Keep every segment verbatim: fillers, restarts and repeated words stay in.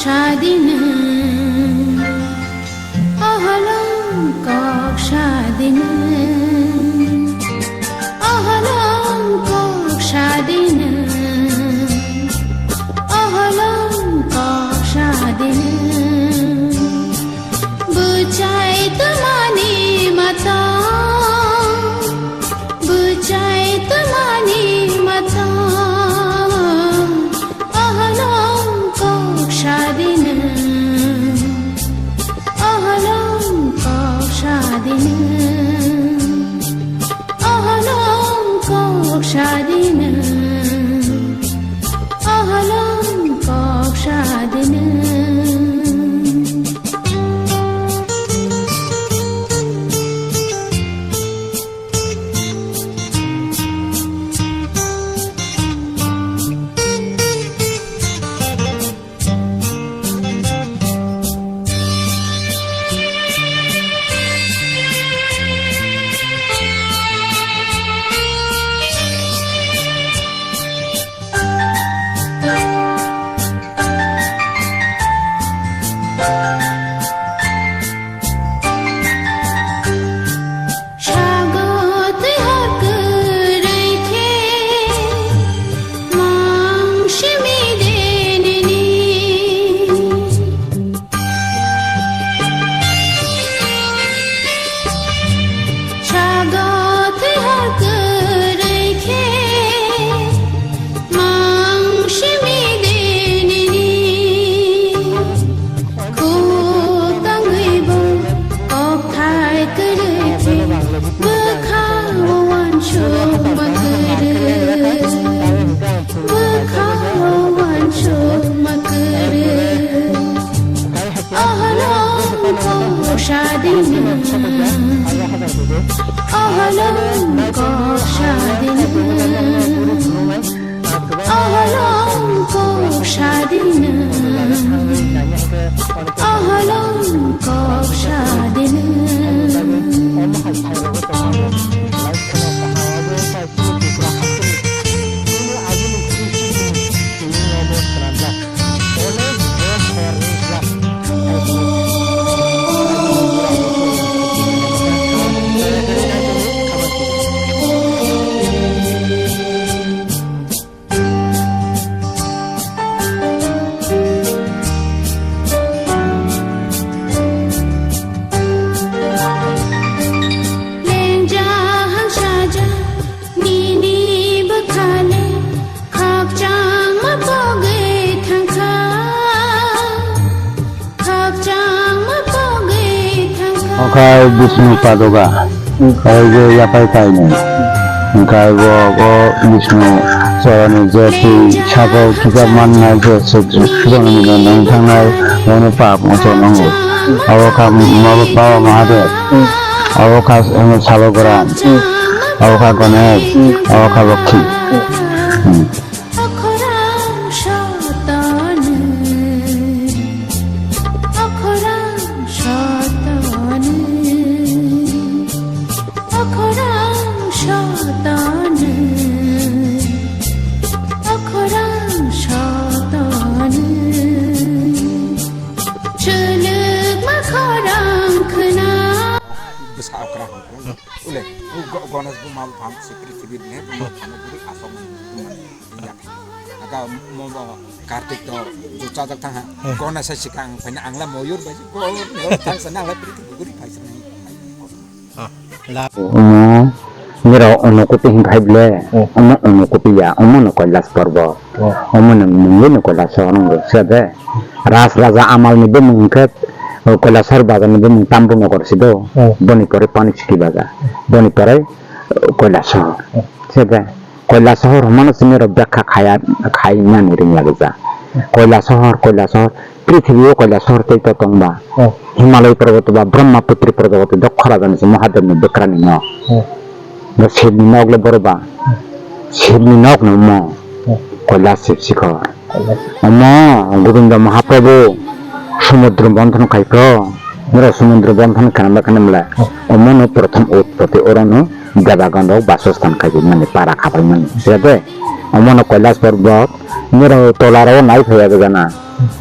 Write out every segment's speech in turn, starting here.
Sadina, ahalong kok sadina, ahalong kok sadina, ahalong kok sadina. Bwchai twmani mata, bwchai twmani mata, ahalong kok sadina, ahalong kok sadina, ahalong kok sadina, ahalong kok sadina. Sago twi hor kwrwi khe mang simi de nini. Sago twi hor kwrwi khe mang simi de nini. Khuk tangwi bo kokthai kwrwi khe bwkha o uansuk ma kwrwi. Bwkha o uansuk ma kwrwi. Ahalong kok sadina, ahalong kok sadina, ahalong kok sadina, ahalong kok sadina. Lengjak hangsaja nini bwkhale. Khakchangma pogwi thangkha, khakchangma pogwi thangkha. Okhai Bishnu Paduka, okhai je yaphai kainwi. Okhai bo, bo Bishnu chorani je twi sabo kitab mannai je se, se, se, nang thangnai, bono pap mochomnai. Abo kha ma, Baba Mahadev. Abo kha, em, Salogram. Abo kha Ganesh. Abo kha Lokhi. Hmm. Chwlwkma khorang khwna. Bwsa okra hwn. Ule, go-, Ganesh buma buphang se prithibi le buma buphang guri asok mani ya. Aga mo bo Kartik to jo chajak thang ha. Hmm. Ganesh sai sikang phaina ang la moyur bai go, go thang sana la prithibi guri phai sana. Omo, nirok Unukupi hinkhai ble, hmm, omo Unukupi ya, omo no Kailas Porbot, hmm, omo no mungwi no Kailas Sohor wngkha, se de. Raj Raja Amal ni bumung hinkhe, o, Kailasor Bazar ni bumung Tambunogor si do, hmm, boni pore Panichiki Bazar, boni pore, o, Kailas Sohor, hmm, se de. Koila sohor hwnmano chini rok bekha khaya, khainani ringya gija. Koila sohor, koila sohor, prithibi o koila sohor tei to tongba. Oh. Himalay porboto ba Brahmaputri porboto Dokkho Raja ni se Mahadev ni bwkrani nok. Oh. Bo Shiv ni nok le boro ba. Shiv ni nok no mo. Oh. Koila Shiv Shikhor. Omo Gobindo Mahaprabhu sumudro bonthono khaipro, noro sumudro bonthono khanamba khanamla, omono prothom utpoti, orono debagon rok basostan khaipimani, para khapaimani, siyade omono Kailas Porbot, noro tola rok nai phaiya gana,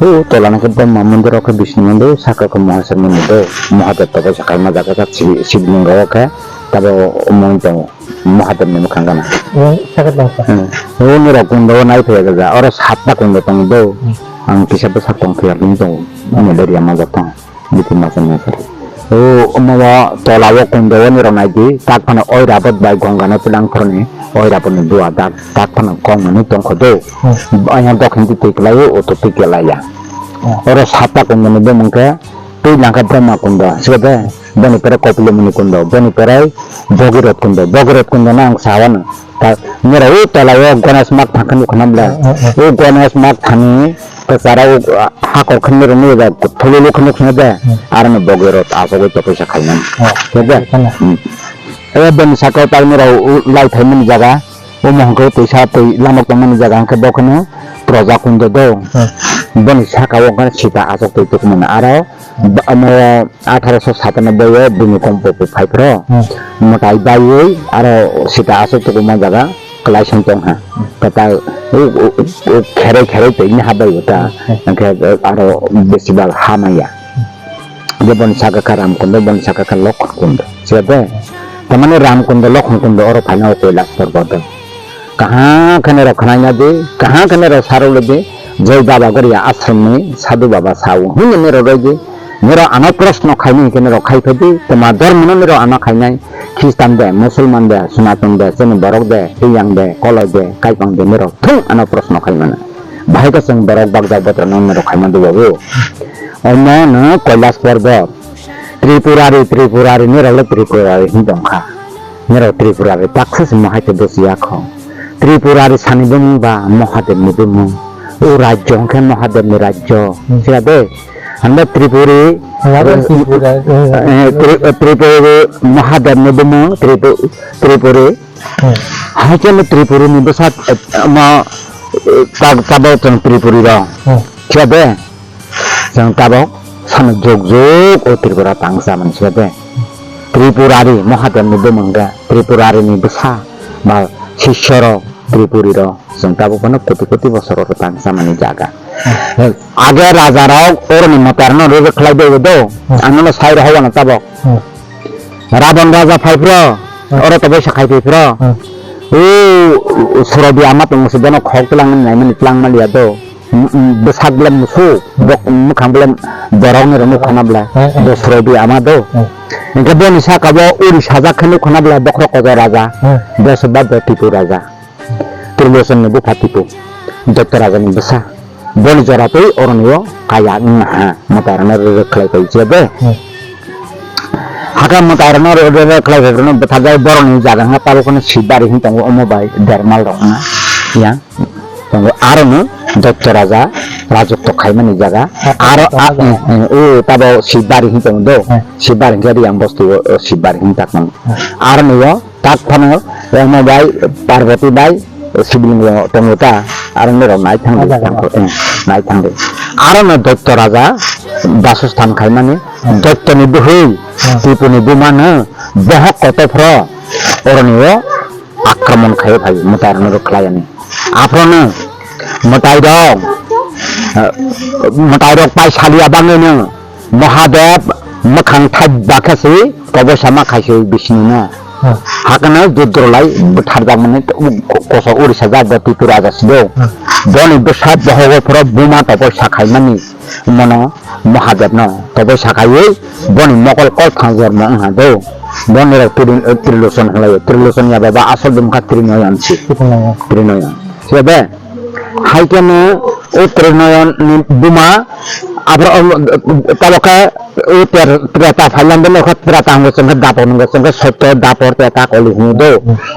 O tola ni khe Brahma mondir o khe Bishnu mondir, saka khe Mahasur mondir do. Mahadev tabo sakha ma jaga ka Shiv-, Shivlinga o khe tabo omo wng tongo. Mahadev ni mwkhang gana. O saka tong sa. Hmm. O nirok kundo o nai phai ga ja. Oro satta kundo tong do. Hmm. Ang kisa bwsak tong phiya bini tongo. Ani bari ama jak tong. Biti masa masa. O omo tola o kundo o nirok nai di. Tak phano Oirabot bai Gongana twilang phoroni. Oirabot ni dua dak. Tak phano kong mani tong kho do. Hmm. Ayang dokhin ti twi klai o, o to twi klai ya. Hmm. Oro satta kundo ni bumung khe twi langkha Brahma kundo. Siya de. Boni pore Kopilomuni kundo, boni pore Bhagirath kundo. Bhagirath kundo no ang sawano. Ta, nirok o tola o Ganesh mat thangkhe nukho na bwle. Hmm, hmm, hmm. O Ganesh mat thani kwcharo o, ah, hakor khe nirok nukjak, thululu khe nukho na de. Hmm. Aro no Bhagirath asogwi topoi sa khaimani. Hmm. Khe de? Khana. Hmm. E bini saka o tak nirok o lai phaimani jaga, o mohon khe twisa twi lamok tongmani jaga hwnkhe bo kheno Praja kundo do. Hmm. Boni saka o hwnkhe Sita asok twi tukmani. Aro Ba-, omo atharo sho satanoboi o bhumi kompo phai phro. Hmm. Mwtai baiwi aro Sita aswk tuku man jaga kwlai song tong ha. Hmm. Kwtal u, u, u, u kheroi kheroi twi ni habai ta. Hmm. Hwnkhe aro besibak ha maya. Hmm. Je boni saka kha Ram kundo, boni saka kha Lokhon kundo. Siya de? Tamani Ram kundo, Lokhon kundo oro phaina o Kailash porboto. Kaham khe norok khwnaina di, kaham khe norok sarok di, Jai Baba Goria ashram ni sadhu baba sao, hwnwi norok roi di, norok ano proshno khaini hwnkhe norok khai phai di, tma dhormo no norok ano khainai, Khristan de, Musulman de, Sonaton de, chini borok de, Riyang de, Koloi de, Kaipang de, norok thung ano proshno khai mano. Bahai khe chwng borok bakjak botrok no norok khai mano babu. Omo no Kailash Parbot, Tripurari, Tripurari, norok le Tripurari hwn tong kha. Nirok Tripura bai baksa se mohai khe bwswi ya kho. Tripura ri sani bumung ba Mahadev ni bumung. O rajyo hwnkhe Mahadev ni rajyo. Hmm. Sira de? Hwnba Tripuri, Mahadev eh, Tripura, eh, eh, Tri-, eh, Tripuri Mahadev ni bumung, Tripu-, Tripuri. Hmm. Hai khe no Tripuri ni bwsa, eh, ma, eh, tab-, tabok chwng Tripuri rok. Hmm. Sira de? Chwng tabok sano jog jog o Tripura tangsa mani sika de. Tripurari Mahadev ni bumung ga Tripurari ni bwsa ba sisyo rok Tripuri rok chwng tabok phano koti koti bosor oro tangsa mani jaga. Hmm. Age raja rok oro ni mwtai rok no rwrwk khlai de do. Hmm. Ano no sai rw hao ano tabok. Hmm. Rabon raja phai phro, hmm, oro toboi sa khai phai phro. Hmm. O, o, Surabi ama tongo se bono khok tlang nai mani tlang maliya do. M-, m-, bwsak bole musu, bok, mwkhang bole borok ni rok nukha na bole. Hmm, hmm. Bo Surabi ama do. Hmm. Hingke boni saka bo uri sajak khe nukha na bole bokhorok kotor raja. Hmm. Bo se ba do Tipu raja. Trilochon ni bupha Tipu, Daitya raja ni bwsa. Boni jora twi oroni o kaya wngma ha, mwtai rok no rwrwk khlai phai je be. Hmm. Hakhe mwtai rok no rwrwk khlai phai rok no bwthajak borok ni jaga wngkha tabuk phano Sibari hin tongo omo bai dermal rok wngma yang tongo aro no Daitya raja rajotw khaimani jaga. Ah, aro ah, ah, eh, eh, o tabo Sibari hin tongo do. Hmm. Sibari hinkhe Riyang bosti o, o Sibari hin tak mano. Hmm. Aro ni o Tak phano Rama bai Parvati bai sibling tongo ta, aro norok nai thang di, ah, thang, eh, nai thang di. Aro no Daitya raja basosthan khaimani, hmm, Daitya ni bwhwi, hmm, Tipu ni buma no bohok kotor phro oroni o akromon khai phai mwtai rok no rwkhlai ani. Aphro no mwtai rok, eh, mwtai rok pai salia bangwi no Mahadev mwkhang thai bakhe se koboi sama khai se Bishnu no. Hmm. Hakhe no Rudra lai bwtharjakmani koso Orisa jat bo Tipu raja se do. Hmm. Boni bwsa bohogo phoro buma toboi sakhaimani mono Mahadev no toboi sakhaiwi boni mokol kol thang jormo wngha do. Boni rok Tri-, Trilochon hwnlaio. Trilochon ya baba asol bumkha Trinoyon se. Trinoyon. Trinoyon. Siya be? Hai khe no o Trinoyon ni buma, abro, um, tabok khe o ter-, Treta phailang bini khe Treta hwngo chwng khe Dapor hwngo chwng khe Sotyo, Dapor, Treta, Koli hwngo do.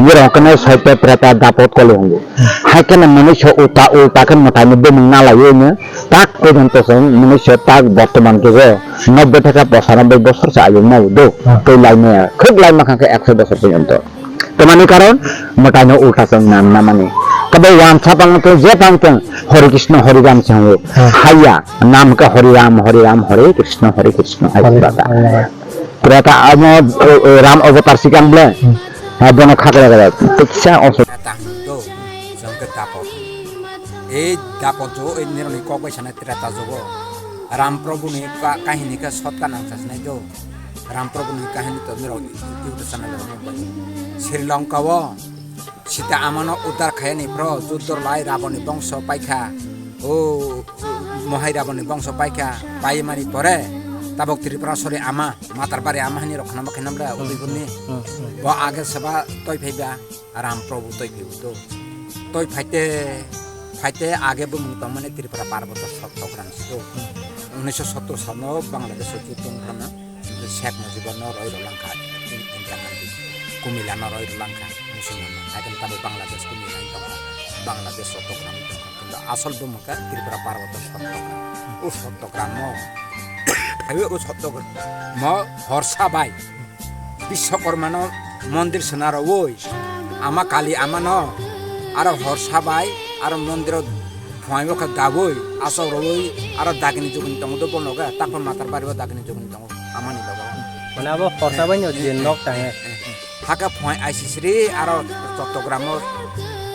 Bwrok khe no Sotyo, Treta, Dapor, Koli hwngo. Hai khe no mwnwi so ulta, ulta khe mwtai ni bumung nalaiwi no tak porjonto chwng mwnwi so tak bortoman jugo nobbe theka pochanobbe bosor se ayung ma do. Tei lai maya, khub lai ma kha khe ekso bosor porjonto. Tamani karon mwtai no ulta chwng nam namani. Kabo wansa pang tong je pang tong Hare Krishna Hare Ram se hwngo. Hmm. Haiya nam ka Hare Ram Hare Ram Hare Krishna Hare Krishna hai Hare bata. Hare. Treta amo, o, o, Ram avatar sikang ble. Hmm. Ha bono khakra gara. Tiksa oso. Ei dapojo, ei nirokni kok bai sanai Treta jugo. Ram Prabhu ni ka-, kahini khe sotka nang sasnai do. Ram Prabhu ni kahini to nirok YouTube channel o nukbai. Sri Lanka o Sita amano uddar khayani phro juddor lai Rabon ni bongso paikha. O Mohai Rabon ni bongso paikha. Paimani pore tabok Tripura sori ama, Matarbari ama hani rok khnama khainam le Hmm. Udaipur ni. Hmm, hmm. Bo age seba toi phaiba. Ram Prabhu toi phaibo to. Toi phaite, phaite age bumung tongmani Tripura Parbato Sottogram si to. Unisho sottor salno Bangladesh o chutong rana Sheikh Mujibur no roi rwlangkha, Indira Gandhi, Kumila no roi rwlangkha, Musulman no. Haikhe tamo Bangladesh Kumila wng tongkha, Bangladesh Sottogram wng tongkha. Kintu asol bumung khe Tripura Parbato Sottogram. O Sottogram no, phaiwi o Sottogram no horsa bai Biswakarmano mondir swnarwi, ama Kali amano aro horsa bai aro mondiro phuaio khe dabwi, asok rwi aro dagini jugini tongo do bono khe, takon Matarbari o dagini jugini tongo amani logo. Mane abo horsa bai no je nok tange. Haka phuai aisisri aro Chottogramo,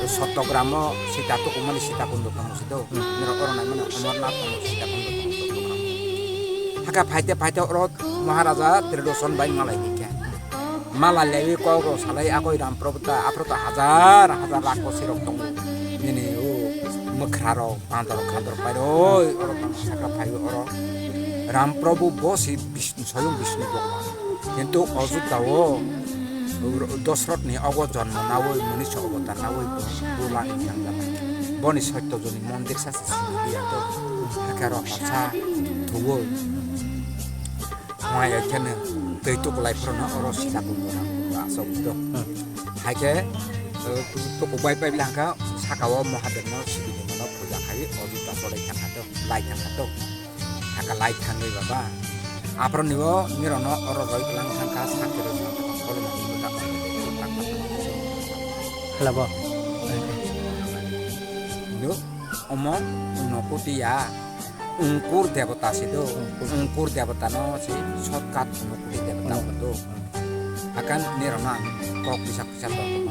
Chottogramo Sita tukumani Sita Kundo tongo sido. Niro oro naimani Amarnath tongo Sita Kundo tongo Chottogramo. Haka phaite phaite oro Maharaja Trilochon bai malai hikha. Malai laiwi kok rok salai agoi Ram Prabhu ta, aphuru ta hajar hajar rakhosi rok tongo. Nini o mwkhra rok, bandor khandor pairoi, oro tong saka phaiwi oro. Ram Prabhu bo si Bishnu, soyong Bishnu Bhagwan. Kintu Ajodhya o Dosrot ni ogo jonmo nawi, munisa avatar nawi bo, bo lani thangjak. Boni sotto joni mondir sa se simi dia to. Hake ro horsa thuwi. Hwnwi khe no twi tukulai phuru no oro Sita Kundo no asok do. Hmm. Hai khe, eh, tukubai pai bwlai hwnkha saka o Mahadev no Sibini no puja khai o juta chwrai thangkha to, lai thangkha to. Saka lai thangwi baba. Aphuru ni bo nirok no oro roi bwlai thangkha sakhe roi thangkha, solo no thangkha. Khlabo. Do, omo no kutiya. Ungkur debota se do. Ungkur. Ungkur debota no se shortcut Unokoti debota. Ungkur. Hwnkhe do. Hakan nirok no ang kok kisa kisa tongo.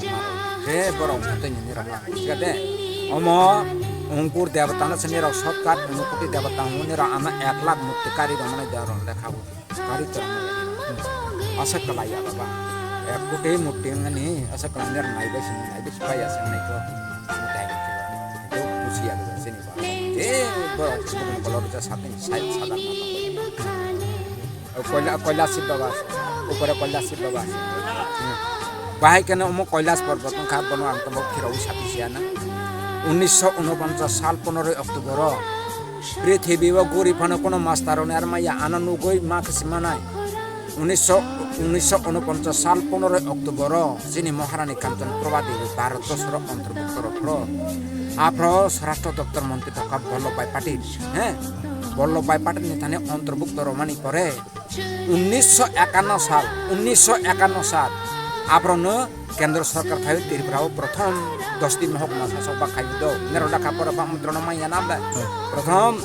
He borok tei nirok no ang kisa de. Omo Ungkur debota no se nirok shortcut Unokoti debota hwnwi nirok ano ek lakh murti kari rw mani de oro lekha bo. Kari tor mani. Aswk kwlai ya baba. Ek koti murti wngmani aswk kwlai nirok nai bai sini nai bai kwlai ya se nai ko. Mutai ko. Busi ya sini. Eh, borok chibukni kolor rijak satin sai sadan mata. Koila, Kailas Shiv Baba, upore Kailas Shiv Baba. Hmm. Bahai keno omo Kailas Porbot wngkha, bono ang tamo phirawi sapi siya na. Unnish unoponchas sal ponoroi October o prithibi o guri phano kono master rok ni ar maya ano nugui ma khisi manai. Unisho, unisho unoponchas sal ponoroi October o chini Maharani Kanchan Prabha Devi Bharat Dosoro Antorbhukto rw phro. Aphro Swarashtra Doptor Montri tongkha Vallabhbhai Patil, he? Vallabhbhai Patil ni thani Antorbhukto rwmani pore unisho ekanno sal, unisho ekanno sal aphro no Kendra Sorkar phaiwi Tripura o prothom dosti mohokma sasok bak khai do. Nero lekha pora bak mutrano manya na da. Hmm. Prothom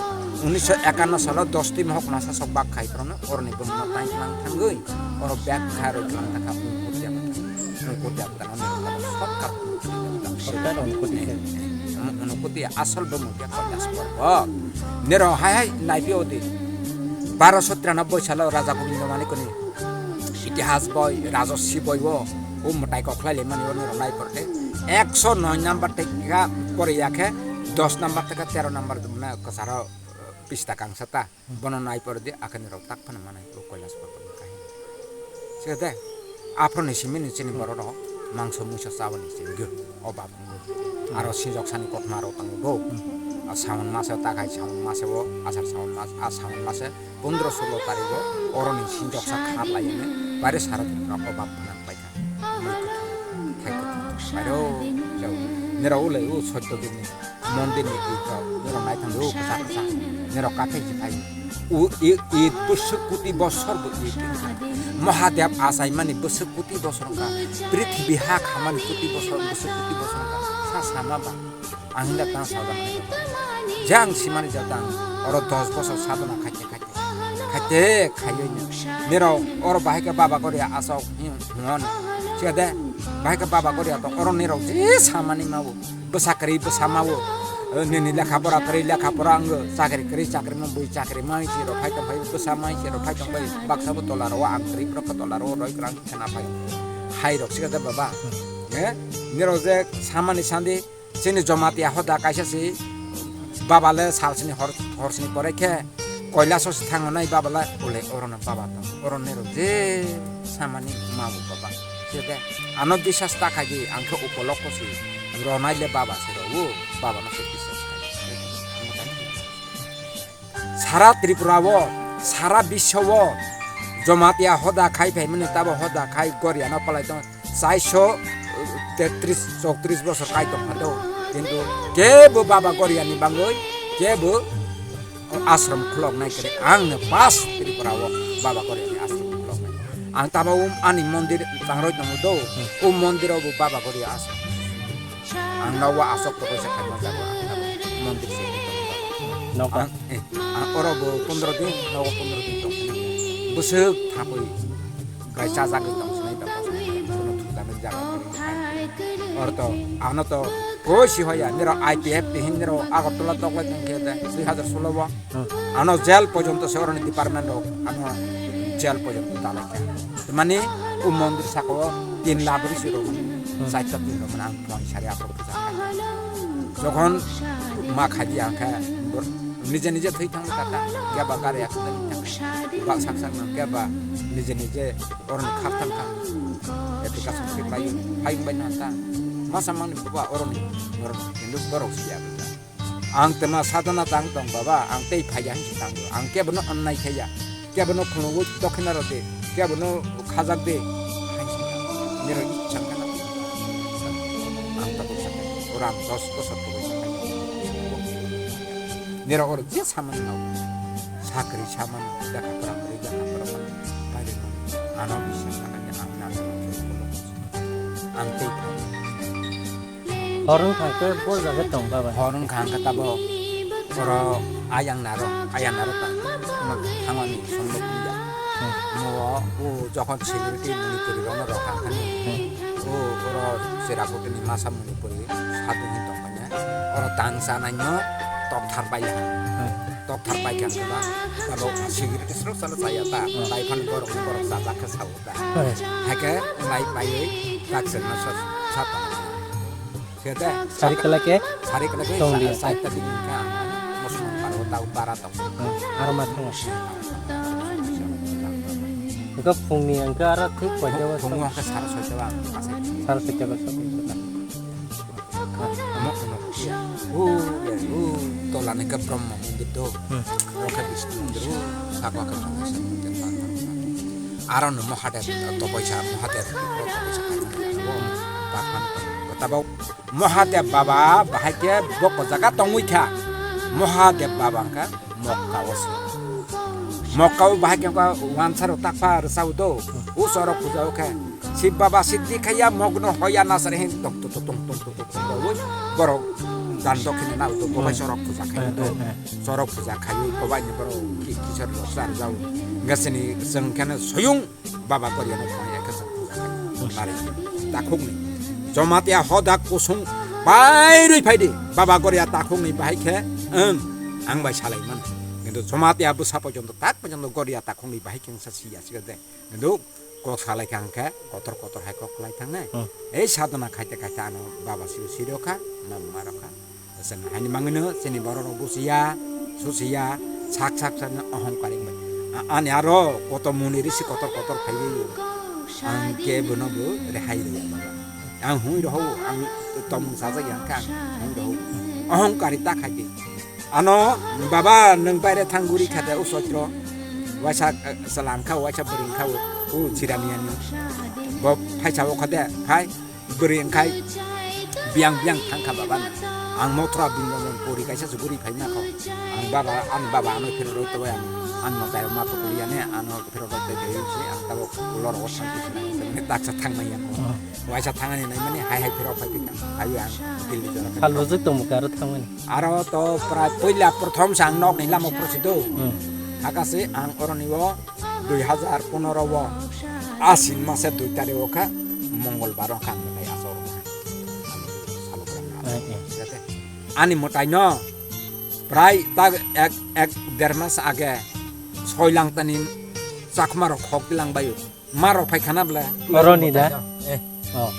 unisho ekanno salo dosti mohokma sasok bak khai prono oroni bumno tainang thangwi oro bek kha roi klang takha Ungkur debota. Ungkur debota no nero shortcut Ungkur debota. Shortcut Ungkur debota. Ungkur debota asol bo mungkhe Kailas Porbot. Nero hai hai naipi odi. Barosho tiranoboi salo Raja Gobindo Manikoni Itihas boi, Rajosi boi o, o mwtai kok khlai le mani o nirok nai porte. Ekso noi number tei kha pore ya khe dos number tei kha tero number dumna kwcharo, eh, pista kangsa ta. Bono nai pore di akhani rok tak phano manai o Kailas Porbot ni kahini. Sede, aphro ni simi ni chini borok rok mangso muiso chabani chini gyo, o bab. Aro sinjok sani kothoma rok tongo bo. Hmm. A Sawan mase ta khai Sawan mase o, Asar Sawan mas, a Sawan mase pondro solo tariko oroni sinjok sa kha lai ne bare sara rok o bab phana pai kha. Mui kuthum, thai kuthum. Bairo, jao. Nero ulai u sotto dini. Mondir ni ui kha, nero nai thang u kasa kasa. Nero kathai si phai. U i, i bwswk kuti bosor bo i. Mahadev achaimani bwswk kuti bosor wngkha. Prithibi ha khamani kuti bosor, bwswk kuti bosor wngkha. Sa sama ba. Ang hinda tang sajak nai. Jang simani jatang oro dos bosor sadhana khaite khaite. Khaite khaiwi no. Nirok oro bahai khe baba goria asok hwngo no. Siya de bahai khe baba goria to oro nirok je samani mawo. Bwsa kwrwi bwsa mawo. Eh, nini lekha pora kwrwi, lekha pora wngwi, chakri kwrwi, chakri ma bui, chakri ma si rok phai tong phai, bwsa ma si rok phai tong phai, baksa bo tola ro ang kwrwi, rok tola ro roi kwrang khena phai. Hai rok sikha de baba. Eh, nirok je samani sandi, chini Jomatia hoda kaisa si, baba le sal sini hor, hor sini pore khe, Koilaso se thango nai baba lai, ule oro no baba tong, oro nero je samani ma bo baba. Sebe ano bisas ta khai di, ang khe upolok ko si, ronai le baba se ro, o baba no se bisas khai. Sara Tripura o, sara biswa o, Jomatia hoda khai phai mani tabo hoda khai Goria no palai tong. Chaiso tetris, chowtris bosor kai tong pha do, kintu kebo baba Goria ni bangwi kebo ashram khulok nai kre. Ang no pas Tripura o baba Goria ni ashram khulok nai. Ang tamo um ani mondir tangroi tongo do, um mondir o bo baba Goria ashram. Ang no wa asok to kaisa khaima jago ang tamo mondir se tongo. Nogo. Ang, eh, ang oro bo pondro din, nogo pondro din tong. Bwswk thapoi. Bai chajagwi tong sinai ba kosom kono thukjaknai jaga. Orto ano to koi si hoya niro I P F ti hin niro Agartala toklai tong khe de dui hazar solo bo. Hmm. Ano jail porjonto se oroni department rok ano jail porjonto dalai kha. Mani o mondir saka o tin labri si rok mani. Hmm. Saita tin rok mani ang phone sari apor puja kha. Jokhon ma khaidi ang kha bor-, nije nije thwi thang kha ta. Kya ba gari accident thang. Ba sak sak nang kya ba nije nije Oroni khar thang kha. Application khe bai, phai bai na ta. Masa mani baba oroni, oroni, hindu borok siya. Ang tema sadhana tang tong baba, ang tei phaiya hinsi tang. Ang kebono annai khaiya. Kebono khungo dokhina rode, kebono khajak de. Niro ichang kana. Ang ta buksa. Orang dos bosor buksa. Nira oro je samani nao. Sakri samani, jaka pora pori, jaka pora pori. Paide no. Ano bisa sakani ang nang. Ang tei. Horong thangke bo jaga tong baba. Horong thangke tabo. Oro ayang naro, ayang naro ta. Thangoni sombo puja. Hmm. Mo o jokhon security muni pori rono rok ang khani. Hmm. O oro Cherrapunji ni masa muni pori sadu ni tong. Oro tang sanai no tok thar bai ha. Hmm. Tok thar bai kha ba. Abo security srok salo saya ta. Hmm. Bai phan borok borok sajak khe sao ta. Hmm. Hake lai bai tak sen no sa sa ta. Sete. Sari kala ke? Sari kala ke tong sa-, dia. Sa ta ding ka. Musulman paro tau para tong. Hmm. Aro ma thang. Engka phungni engka aro thik paida. Phung, phung wa. Engka sara soita ba. Sara soita ba. Omo, omo. O, o, tola ni khe Brahma mondir do. Hmm. Oro khe Vishnu mondir, o, saka khe Brahma mondir. Aro no Mahadev, to paisa Mahadev, to paisa khai. O, bakhan, tabok Mahadev Baba bahai khe boko jaga tongwi kha. Mahadev Baba kha Mokka o se. Mokka o bahai khe wansaro takpha rwsao do. O sorok puja o khe. Shiv Baba siddhi khaiya mogno hoya nasare hin tong tong tong tong tong tong tong tong tong tong borok dan dokhina na uto bobai sorok puja khai do. Sorok puja khai bobai ni borok ki kisor rok sar jao. Gasini seng khana soyung Baba Goria no thang ya kasa puja khai. Nari takhuk ni Jomatia hoda kusung bai rui phai di Baba Goria takhuk ni bahai khe ang ang bai salai man. Kintu Jomatia bwsa porjonto tak porjonto Goria takhuk ni bahai khe sa siya siya de. Kintu kok salai kha hwnkhe kotor kotor hai kok kwlai thangnai. Hmm. Ei sadhana khaite khaite ano baba sibo sirokha, mama rokha. Chwng haini mangwino chini borok rok buchiya, suchiya, sak sak sak no ohongkar wngwi. A-, ani aro kotor muni risi kotor kotor phaiwi ang khe bono bo rehai rwya baba. Ang hwnwi rohou, ang tongmung sajak ya hwnkhe ang hwnwi rohou. Ohongkari ta khaidi. Ano, baba, nwng baire thang guri kha de, o sotro. Waisa, eh, chwla wng kha, waisa bwrwi wng kha, o, o Jiraniani. Bo phaisa o kha de, phai, bwrwi wng khai, biyang biyang thang kha baba no. Ang Mothra Brindaban pori kaisa se guri phai ma kho. Ang baba, ani baba ano phero roi to ang, ano tai ma to kuri ane, ano phero roi to de si, ang tabo loro o thang khe, taksa thang nai ya kho. Hmm. Waisa thangani nai mani hai hai phero phai kha. Ayo ang Delhi jora kha. Sal bujak tong kha aro thangmani. Aro to prai puila prothom sang nok ni lama prosi do. Hmm. Hakase ang oroni o dui hazar pondro o Asin mase dui tarik o kha Mongolbar o kha ang kai asor. Hmm, hmm. Jate ani mwtai no prai tak ek ek der mas age soi lang tani chakma rok khok lang bayu. Ma rok phai khana ble. Oroni da? Eh. Oh.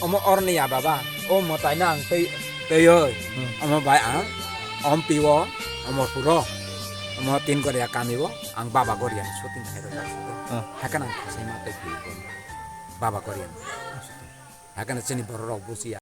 Omo oroni ya baba. O mwtai no ang tei tei oi. Hmm. Omo bai ang om piwo omo puro. Omo tin koria kami wo ang baba goria shooting khai rok. Hmm. Hakan ang khosai ma tei pi. Baba goria. Hakan chini borok rok busia.